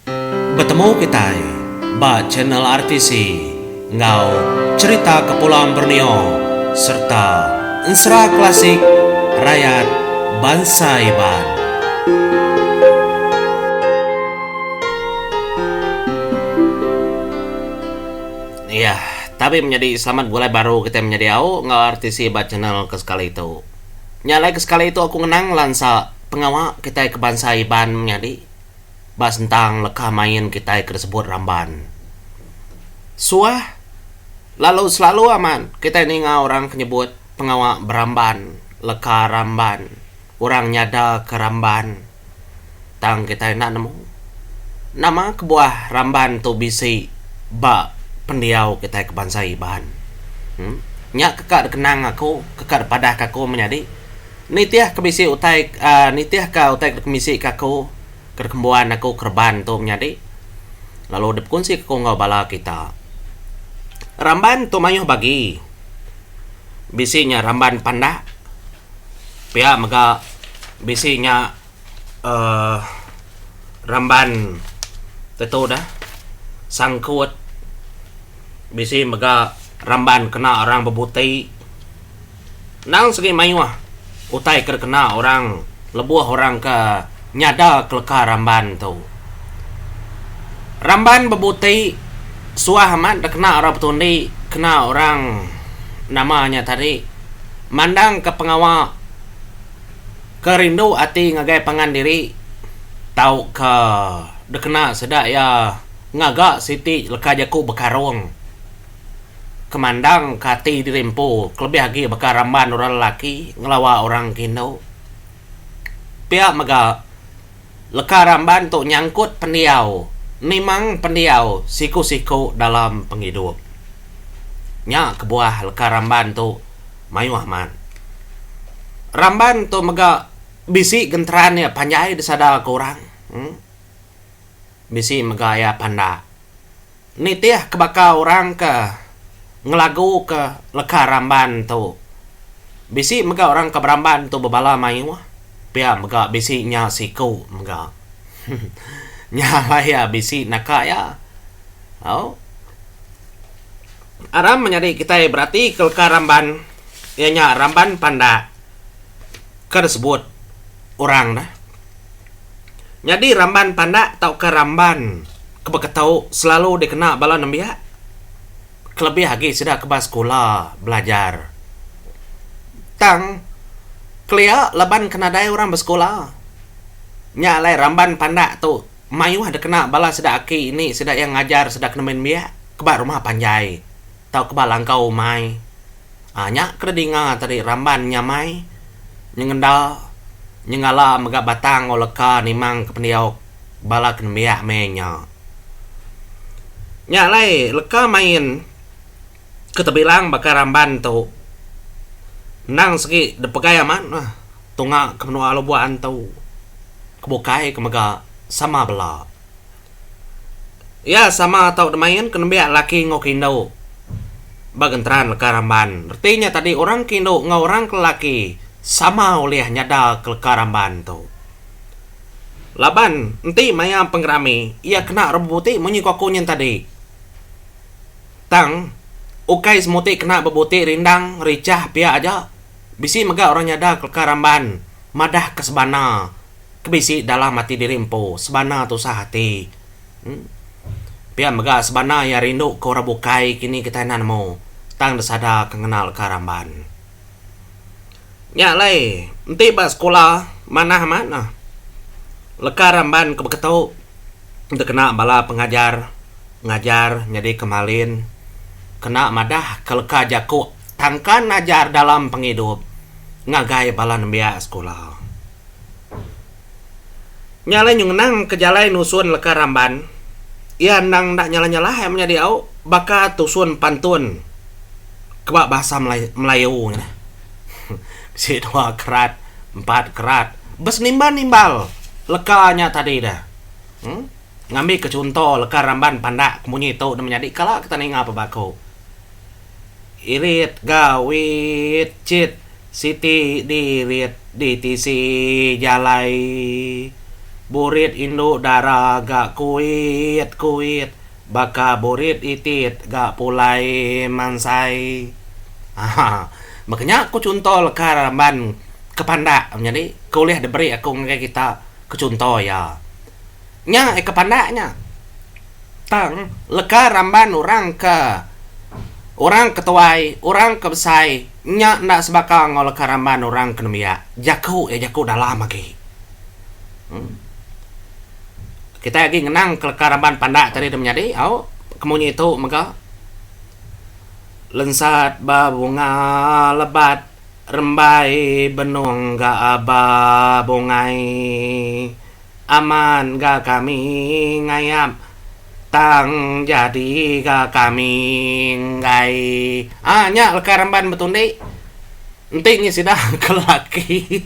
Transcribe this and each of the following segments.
Betemu kitai ba channel RTC enggau Cherita Kepulauan Borneo serta Ensera Klasik Rayat Bansa Iban. Iya, tabi menyadi selamat begulai baru kitai menyadi au enggau RTC ba channel ke sekali tu. Nya alai ke sekali tu aku ngenang lansa pengawa kitai ke bansa Iban menyadi ba sentang leka main kitai ke disebut ramban. Suah lalu selalu amat kitai ninga orang ke nyebut pengawa beramban, leka ramban, orang nyadaka ramban. Tang kitai enda nemu nama kebuah ramban tu bisi ba pendiau kitai ke bansa Iban. Em nya ke ka dikenang aku ke ka dipadah ka aku menyadi nitih ke bisi utai aaa nitih ka utai ke dikemisi ka aku ke dikembuan aku kereban tu menyadi lalu dipekunsi ka aku enggau bala kita. Ramban tu mayuh bagi bisi nya ramban pandak. Pia mega bisi nya uhh ramban tetu dah sangkut bisi mega ramban kena orang bebuti endang segi mayuh utai ke dikena orang lebuh orang ke nyada keleka ramban tu. Ramban bebuti suah amat dikena orang betundi kena orang nama nya tadi. Mandangka pengawa ke rindu ati ngagai pangan diri tauka dikena sida iya ngaga siti leka jaku bekarung ke mandangka ati diri empu kelebih agi baka ramban orang lelaki ngelawa orang ke indu. Pia mega leka ramban tu nyangkut pendiau nimang pendiau siku-siku dalam pengidup. Nya kebuah leka ramban tu mayuh amat. Ramban tu mega bisi genteran iya panjai disadaka orang. Uhh bisi mega iya pandak. Nitih ke baka orang ke ngelaguka leka ramban tu. Bisi mega orang ke beramban tu bebala mayuh pia mega bisi nya siku mega. Nya alai iya bisi naka iya. Au. Aram menyadi kitai beratika leka ramban iya nya ramban pandak ke disebut orang ne. Nyadi ramban pandak tauka ramban ke beketu selalu dikena bala nembiak kelebih agi sida ke ba sekula belajar. Tang kelia laban ke nadai orang besekula nya alai ramban pandak tu mayuh dikena bala sida aki ini sida iya ngajar sida ke nembiak ke ba rumah panjai tauka ba langkau umai. Aa nya ke didinga tadi ramban nyamai nyengenda nyengala mega batang enggau leka nimang ke pendiau bala ke nembiak meh nya. Nya alai leka main ke tebilang baka ramban tu endang segi dipegai amat meh tunga ke menua Lubok Antu ke bukai ke mega sama bela. Iya sama tau demain ke nembiak lelaki enggau ke indu ba genteran leka ramban. Reti nya tadi orang ke indu enggau orang ke lelaki sama ulih nyada ke leka ramban tu. Laban enti maya pengerami iya kena rebuti munyi ku aku nyin tadi. Tang ukai semuti kena bebuti rindang richah pia aja. Bisi mega orang nyada ke leka ramban madah ke sebana. Ke bisi dalam ati diri empu sebana tusah ati. Pia mega sebana iya rindu ke orang bukai kini kitai enda nemu tang desada ke ngena leka ramban. Nya alai enti ba sekula manah amat ne leka ramban ke beketu dikena bala pengajar ngajar nyadi ke malin kena madah ke leka jaku tangkan ajar dalam pengidup ngagai bala nembiak sekula. Nya alai nyu ngenang ke jalai nusun leka ramban, iya endang enda nyalah-nyalah iya menyadi au baka tusun pantun ke ba bahasa Melayu nya. Bisi dua kerat, empat kerat, besenimba-nimbal leka nya tadi deh. Em ngambi ke chunto leka ramban pandak ke munyi tu ne menyadi kala kita ninga pebaku. Irit gawit chit. Siti dirit di tisi jalai. Burit indu dara ga kuit kuit baka burit itit ga pulai mansai. Haa baka nya ku chunto leka ramban ke pandak menyadi ke ulih diberi aku ngagai kita ke chunto iya. Nya ke pandak nya. Tang leka ramban orang ke orang ke tuai, orang ke besai nya enda sebaka enggau leka ramban orang ke nembiak. Jaku iya jaku dalam agi. Uhh. Kitai agi ngenang ke leka ramban pandak tadi deh menyadi au ke munyi tu mega. Lensat ba bunga lebat rembai benung ga aba bungai. Aman ga kami ngayap tang jadi ga kami enggai. Ah nya leka ramban betundi enti ngi sida ke laki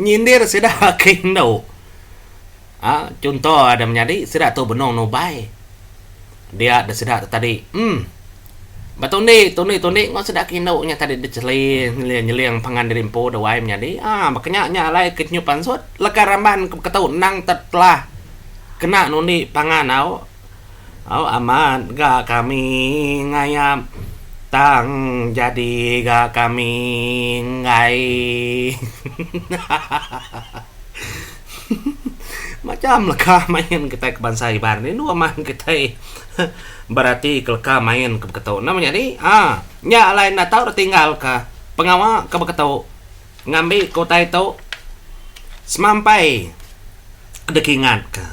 nyindir sida ke indu. Ah chunto ada menyadi sida tu benung nubai. Dia da sida tu tadi em betundi tundi tundi enggau sida ke indu nya tadi dicheling nyeling nyeling pangan diri empu da wai menyadi aaa baka nya nya alai ke nyu pansut leka ramban ke beketu endang telah kena nundi pangan au au amat ga kami ngayap tang jadi ga kami enggai hahaha. Macam leka main kitai ke bansa Iban rindu amat kitai berati ke leka main ke beketu. Nama nyadi aaa nya alai enda tau ditinggal ka pengawa ke beketu ngambi ke utai tu semampai dikingat ka.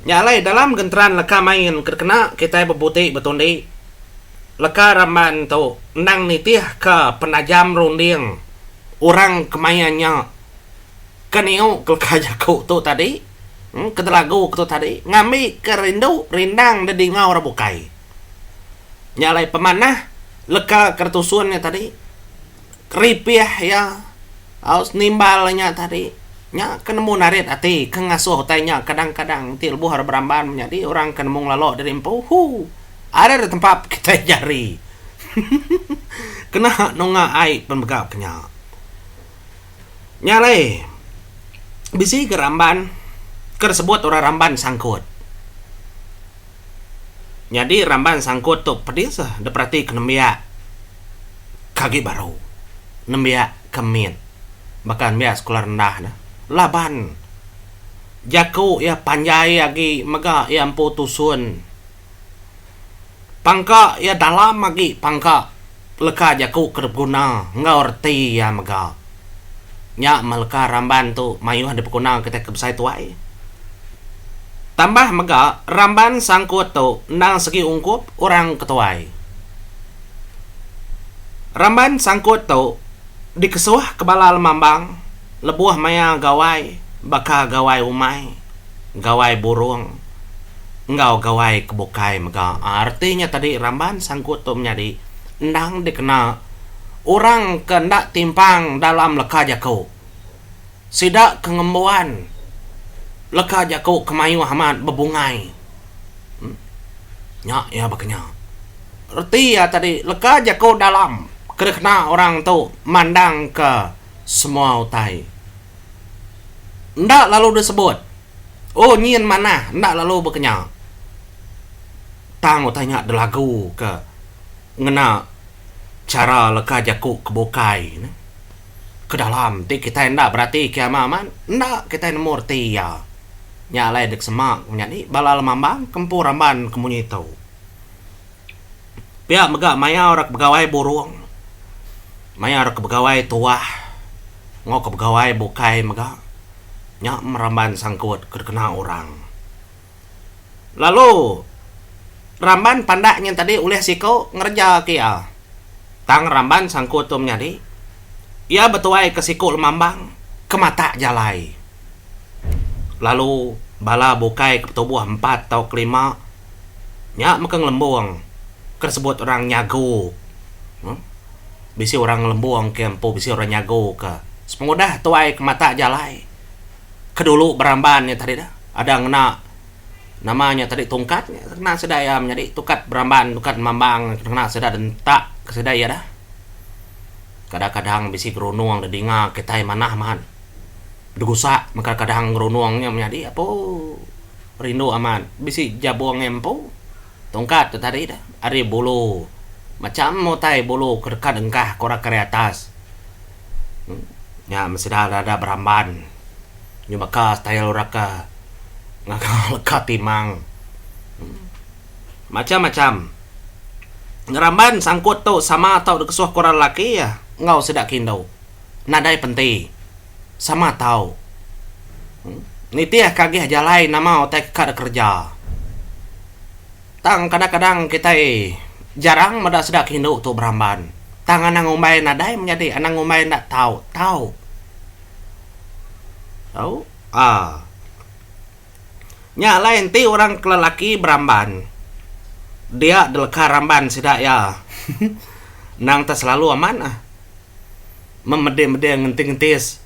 Nya alai dalam genteran leka main ke dikena kitai bebuti betundi leka ramban tu endang nitih ka penajam runding Orang ke maya nya ke niu ke leka jaku tu tadi, ke delagu ke tu tadi ngambi ke rindu rindang dedinga orang bukai. Nya alai pemanah leka ke ditusun nya tadi, ripih iya au senimbal nya tadi nya ke nemu narit ati ke ngasuh utai nya kadang-kadang ti lebuh orang beramban menyadi orang ke nemu ngelalu diri empu huu ada da tempap kitai jari. Kena nunga ai pen mega ke nya. Nya alai bisi ke ramban ke disebut orang ramban sangkut. Nyadi ramban sangkut tu pedis diperati ke nembiak ke agi baru, nembiak ke mit baka nembiak sekula rendah ne laban jaku iya panjai agi mega iya empu tusun. Pangka iya dalam agi pangka leka jaku ke dipeguna enggau reti iya mega. Nya meh leka ramban tu mayuh dipeguna kitai ke besai tuai. Tambah mega ramban sangkut tu endang segi ungkup orang ke tuai. Ramban sangkut tu dikesuh ke bala lemambang lebuh maya gawai baka gawai umai, gawai burung. Enggau gawai ke bukai mega. Reti nya tadi ramban sangkut tu menyadi endang dikena orang ke enda timpang dalam leka jaku. Sida ke ngembuan leka jaku ke mayuh amat bebungai. Nya iya baka nya. Reti iya tadi leka jaku dalam ke dikena orang tu mandangka semua utai. Enda lalu disebut. Oh nyin manah enda lalu bekenya. Tang utai nya delagu ke ngena chara leka jaku ke bukai ne. Ke dalam ti kitai enda berati ke amat amat enda kitai nemu reti iya. Nya alai dek sema ke menyadi bala lemambang ke empu ramban ke munyi tu. Pia mega maya orang ke begawai burung, maya orang ke begawai tuah enggau ke begawai bukai mega. Nya meramban sangkut ke dikena orang. Lalu ramban pandak nyin tadi ulih siku ngereja ke iya. Tang ramban sangkut tu menyadi iya betuai ke siku lemambang ke matak jalai. Lalu bala bukai ke betubuh empat tauka lima nya mega ngelembung ke disebut orang nyagu. Bisi orang ngelembung ke empu bisi orang nyagu ke sepengudah tuai ke matak jalai ke dulu beramban nya tadi dah ada ngena nama nya tadi tungkat nya kena sida iya menyadi tukat beramban tukat mambang kena sida dentak ke sida iya dah. Kadang-kadang bisi gerunung didinga kitai manah man. Degusak meh kadang ngerunung nya menyadi apu rindu amat bisi jabung iya empu tungkat tu tadi dah ari bulu macam utai bulu ke deka dengkah ke orang ke ari atas. Nya meh sida dada beramban nyu baka style orang ke ngaga leka timang. Macam macam. Ngeramban sangkut tu sama tau dikesuh ke orang lelaki iya enggau sida ke indu. Nadai penti. Sama tau. Nitih ke agih jalai nama utai ke ka dikereja. Tang kadang-kadang kitai jarang meda sida ke indu tu beramban. Tang anang ngumbai nadai menyadi, anang ngumbai enda tau. Tau. Tau. Aa. Nya alai enti orang ke lelaki beramban, dia deleka ramban sida iya. Endang te selalu amat ah. Memeding-meding ngentis-ngentis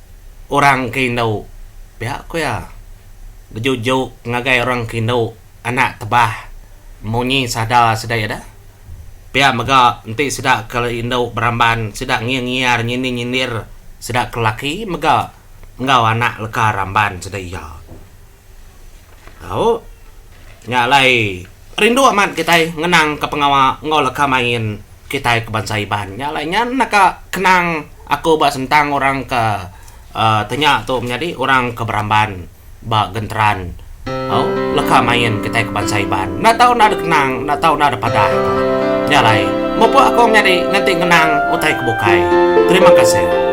orang ke indu. Pia ku iya. Bejuk-juk ngagai orang ke indu. Anak tebah munyi sada sida iya dah. Pia mega enti sida ke indu beramban sida ngir-ngiar nyindir-nyindir sida ke lelaki mega enggau anak leka ramban sida iya. Tau nya alai rindu amat kitai ngenang ke pengawa enggau leka main kitai ke bansa Iban. Nya alai nya naka kenang aku ba sentang orang ke uhh tenya tu menyadi orang ke beramban. Ba genteran au leka main kitai ke bansa Iban enda tau enda dikenang enda tau enda dipadah ka. Nya alai mupuk aku menyadi nganti ngenang utai ke bukai. Terima kasih.